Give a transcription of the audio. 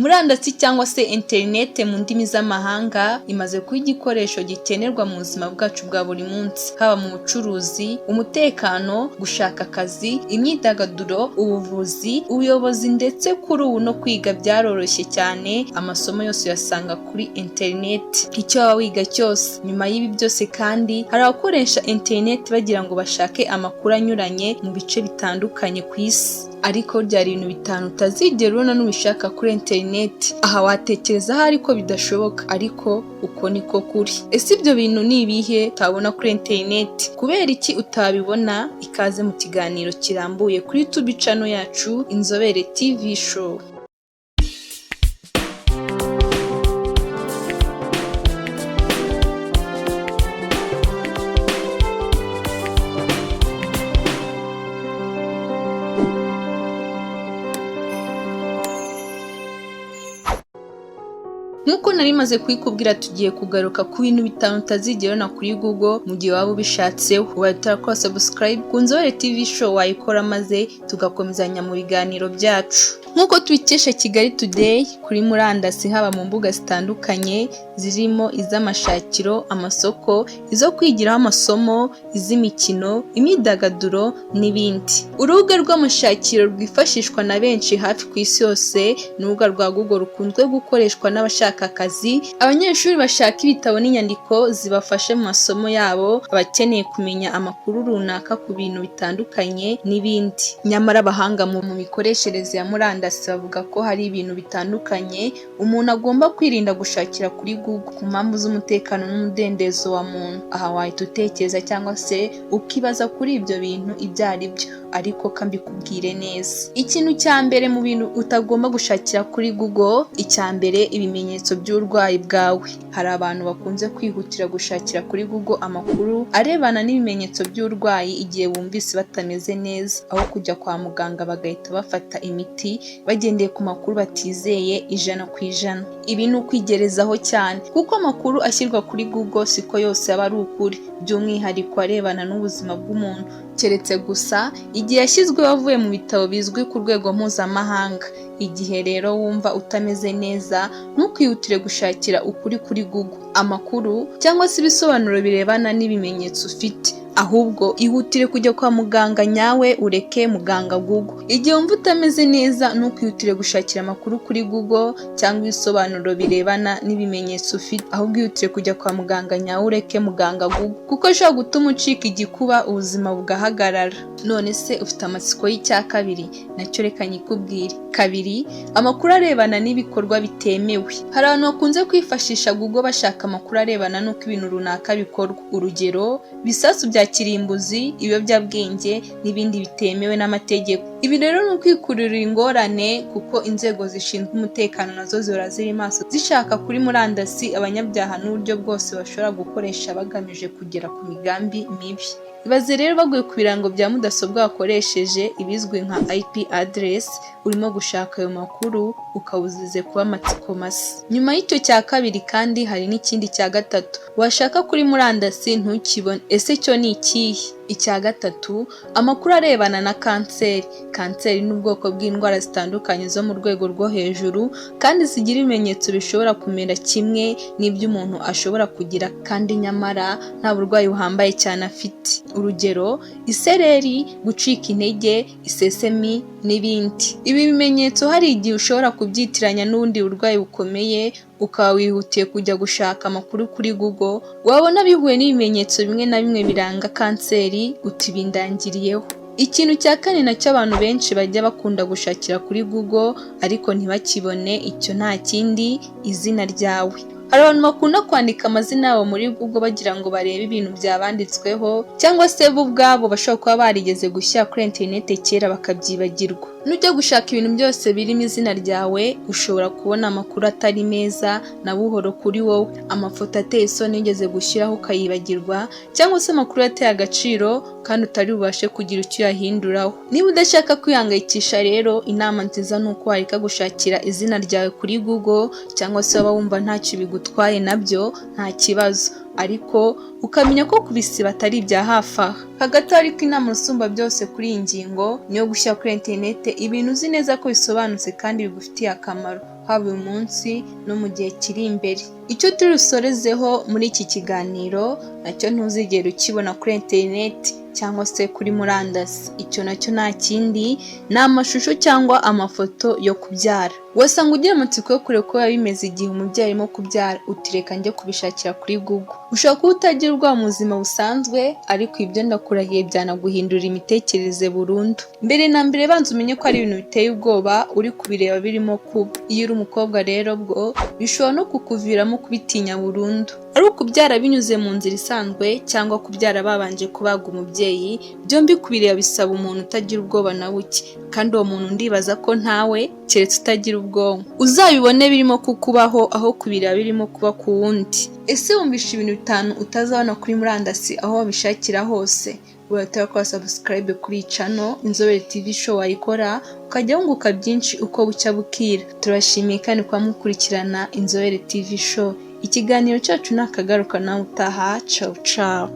Murandasi cyangwa se interinete mu ndimi z'amahanga imaze kuba igikoresho gikenerwa mu buzima bwacu bwa buri munsi, haba mu bucuruzi, umutekano, gushaka akazi, imyidagaduro, ubuvuzi, ubuyobozi ndetse kuri ubu no kwiga byaroroshye cyane, amasomo yose uyasanga kuri interineti, icyo waba wiga cyose. Nyuma y'ibi byose kandi hari abakoresha interineti bagira ngo bashake amakuru anyuranye mu bice bitandukanye ku isi. Ariko byari ibintu bitanu utazigera ubona nubishaka kuri interineti. Aha watekereza ahari ko bidashoboka, ariko uko niko kuri. Ese ibyo bintu ni ibihe utabona kuri interineti? Kubera iki utabibona? Ikaze mu kiganiro kirambuye kuri YouTube channel yacu Inzobere TV Show. Nk'uko nari maze kubikubwira, tugiye kugaruka ku bintu bitanu utazigera ubona kuri Google mu gihe waba ubishatseho. Ubaye utarakora subscribe ku Nzobere TV Show wayikora maze tugakomezanya mu biganiro byacu. Nk'uko tubikesha Kigali Today, kuri murandasi haba mu mbuga zitandukanye zirimo iz'amashakiro, amasoko, izo kwigiraho amasomo, iz'imikino, imyidagaduro n'ibindi. Urubuga rw'amashakiro rwifashishwa na benshi hafi ku isi yose ni urubuga rwa Google rukunzwe gukoreshwa n'abashaka akazi, abanyeshuri bashaka ibitabo n'inyandiko zibafasha mu masomo yabo, abakeneye kumenya amakuru runaka ku bintu bitandukanye n'ibindi. Nyamara abahanga mu mikoreshereze ya murandasi bavuga ko hari ibintu bitandukanye umuntu agomba kwirinda gushakira kuri Google ku mpamvu z'umutekano n'umudendezo wa muntu. Aha wahita utekereza cyangwa se ukibaza kuri ibyo bintu ibyo ari byo, ariko kambikubwire neza. Ikintu cya mbere mu bintu utagomba gushakira kuri Google, icya mbere ibimenyetso by'uburwayi bwawe. Hari abantu bakunze kwihutira gushakira kuri Google amakuru arebana n'ibimenyetso by'uburwayi igihe bumvise batameze neza, aho kujya kwa muganga bagahita bafata imiti bagendeye ku makuru batizeye 100%. Ibi ni ukwigerezaho cyane kuko amakuru ashyirwa kuri Google siko yose aba ari ukuri, by'umwihariko arebana n'ubuzima bw'umuntu, keretse gusa igihe yashyizweho avuye mu bitabo bizwi ku rwego mpuzamahanga. Igihe rero wumva utameze neza, ntukihutire gushakira ukuri kuri Google, amakuru cyangwa se ibisobanuro birebana n'ibimenyetso ufite. Ahubwo ihutire kujya kwa muganga nyawe, ureke muganga Google. Igihe wumva utameze neza, ntukihutire gushakira amakuru kuri Google cyangwa ibisobanuro birebana n'ibimenyetso ufite. Ahubwo ihutire kujya kwa muganga nyawe, ureke muganga Google, kuko ashobora gutuma ucika igikuba ubuzima bugahagarara. None se ufite amatsiko y'icya kabiri? Nacyo reka nyikubwire. Kabiri, amakuru arebana n'ibikorwa bitemewe. Hari abantu bakunze kwifashisha Google bashaka amakuru arebana n'uko ibintu runaka bikorwa. Urugero, ibisasu bya kirimbuzi, ibiyobyabwenge n'ibindi bitemewe n'amategeko. Ibi rero ni ukwikururira ingorane kuko inzego zishinzwe umutekano nazo zihora ziri maso zishaka kuri murandasi abanyabyaha n'uburyo bwose bashobora gukoresha bagamije kugera ku migambi mibi. Ibaze rero baguye ku birango bya mudasobwa wakoresheje ibizwi nka IP address, urimo gushaka ayo makuru ukaba uzize kuba amatsiko masa. Nyuma y'icyo cya kabiri kandi hari n'ikindi cya gatatu washaka kuri murandasi ntukibone. Ese cyo ni ikihe? Icya gatatu, amakuru arebana na kanseri. Kanseri ni ubwoko bw'indwara zitandukanye zo mu rwego rwo hejuru kandi zigira ibimenyetso bishobora kumera kimwe n'iby'umuntu ashobora kugira kandi nyamara nta burwayi buhambaye cyane afite. Urugero, isereri, gucika intege, isesemi n'ibindi. Ibi bimenyetso hari igihe ushobora kubyitiranya n'ubundi burwayi bukomeye, ukaba wihutiye kujya gushaka amakuru kuri Google, wabona bihuye n'ibimenyetso bimwe na bimwe biranga kanseri uti bindangiriyeho. Ikintu cya kane nacyo abantu benshi bajya bakunda gushakira kuri Google ariko ntibakibone, icyo nta kindi, izina ryawe. Hari abantu bakunda kwandika amazina yabo muri Google bagira ngo barebe ibintu byabanditsweho cyangwa se bo ubwabo bashobora kuba barigeze gushyira kuri interineti kera bakabyibagirwa. Nujya gushaka ibintu byose birimo izina ryawe, ushobora kubona amakuru atari meza na buhoro kuri wowe, amafoto ateye isoni wigeze gushyiraho ukayibagirwa, cyangwa se amakuru yateye agaciro kandi utari bubashe kugira icyo uyahinduraho. Niba udashaka kwihangayikisha rero, inama nziza ni uko wareka gushakira izina ryawe kuri Google, cyangwa se waba wumva ntacyo bigutwaye nabyo nta kibazo, ariko ukamenya ko kubisiba atari ibya hafi aha. Hagati aho ariko, inama usumba byose kuri iyi ngingo ni iyo gushyira kuri interineti ibintu uzi neza ko bisobanutse kandi bigufitiye akamaro, haba uyu munsi no mu gihe kiri imbere. Icyo turi busorezeho muri iki kiganiro nacyo ntuzigere ukibona kuri interineti cyangwa se kuri murandasi. Icyo nacyo nta kindi, ni amashusho cyangwa amafoto yo kubyara. Wasanga ugira amatsiko yo kureba uko biba bimeze igihe umubyeyi arimo kubyara, uti reka njye kubishakira kuri Google. Ushobora kuba utagira ubwoba mu buzima busanzwe, ariko ibyo ndakurahiye byanaguhindurira imitekerereze burundu. Mbere na mbere, banza umenye ko ari ibintu biteye ubwoba uri kubireba birimo kuba. Iyo uri umukobwa rero bwo bishobora no kukuviramo kubitinya burundu. Ari ukubyara binyuze mu nzira isanzwe cyangwa kubyara babanje kubaga umubyeyi, byombi kubireba bisaba umuntu utagira ubwoba na buke, kandi uwo muntu ndibaza ko ntawe, keretse utagira ubwonko. Uzabibone birimo kukubaho aho kubireba birimo kuba ku wundi. Ese wumvishe ibintu bitanu utazabona kuri murandasi aho wabishakira hose? Urahita wakora subscribe kuri iyi channel Inzobere TV Show, wayikora ukajya wunguka byinshi uko bucya bukira. Turabashimiye kandi kuba mukurikirana Inzobere TV Show. Ikiganiro cyacu ni akagaruka nawe utaha. Ciao ciao.